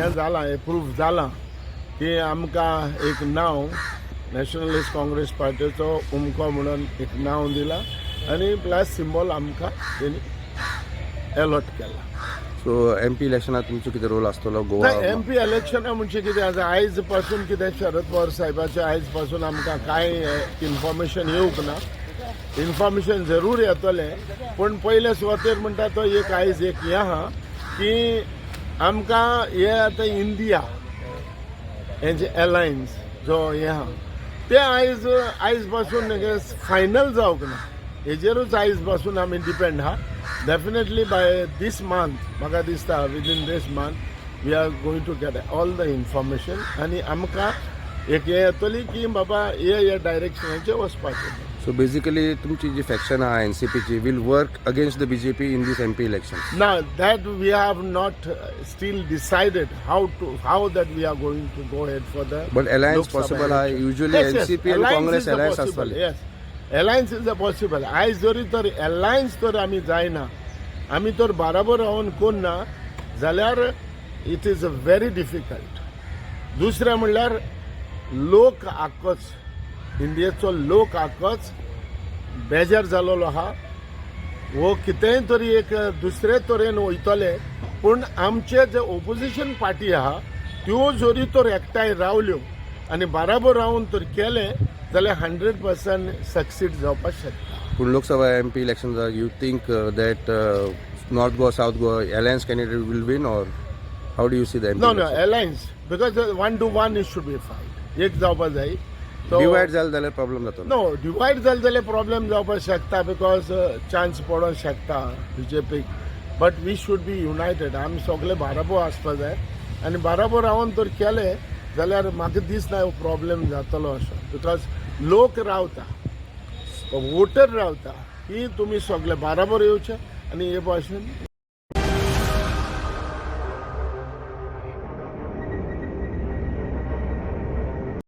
हें जालां, एप्रूव जालां की आमकां एक नांव नॅशनलिस्ट काँग्रेस पार्टीचो उमको म्हणून एक नांव दिलां आनी प्लस सिंबॉल आमकां तेणी एलॉट केला. सो एमपी इलेक्शनात तुमचो कितें रोल आसतलो गोवा? ना, एम पी इलेक्शना म्हणजे कितें आसा, आयज पासून कितें शरद पवार साहेबाचें आयज पासून आमकां कांय इन्फॉर्मेशन येवंक ना. इन्फॉर्मेशन जरूर येतलें, पूण पयले सुवातेर म्हणटा तो एक आयज एक हें आहा की आमकां हे आतां इंडिया हें जे एलायन्स जो हें आहा तें आयज पासून फायनल जावंक ना. हेजेरूच आयज पासून आमी डिपेंड आहा. डेफिनेटली बाय दीस मंथ, म्हाका दिसता within this month we are going to get all the information आनी आमकां एक हें येतली की बाबा हे हे डायरेक्शनाचेर वचपाचें. सो बेसिकली तुमची जी फॅक्शन आहा एनसीपीची will work against the BJP in this MP election? Now that we have not still decided how that we are going to go ahead for the But alliance Lok Sabha possible आहा? Election. Usually Yes, NCP and alliance Congress is a alliance possible, आसताले. Yes, alliance is a possible. आयज जरी तर alliance तर आमी जायना, आमी तर बाराबर रावन कोन्ना जाल्यार it is a very difficult. दुसरें म्हणल्यार लोक आक्कोच, इंडियेचो लोक आक्कोच बेजार जालोलो आहा. वो कितेंय तरी एक दुसरे तरेन वयतले, पूण आमचे जे ओपोजिशन पार्टी आहा त्यो जरी तर एकठांय रावल्यो आनी बाराबर रावन तर केलें जाल्यार 100% सक्सीड जावपाक शकता. पूण Lok Sabha MP election, you think that North Goa, South Goa alliance candidate will win, or how do you see the MP? No, alliance, because one to one is should be fight एक जावपा जाय. Divide जालें जाल्यार problem जातलो? No, divide जालें जाल्यार problem जावपाक शकता, because chance पडोंक शकता बीजेपीक, but we should be united. आमी सगळे बाराबोर आसपा जाय आनी बाराबोर रावन तर केलें जाल्यार म्हाका दिसना हो प्रॉब्लेम जातलो असो, because लोक रावता, वोटर रावता की तुमी सगळे बाराबोर येवचे आनी हे भाशेन.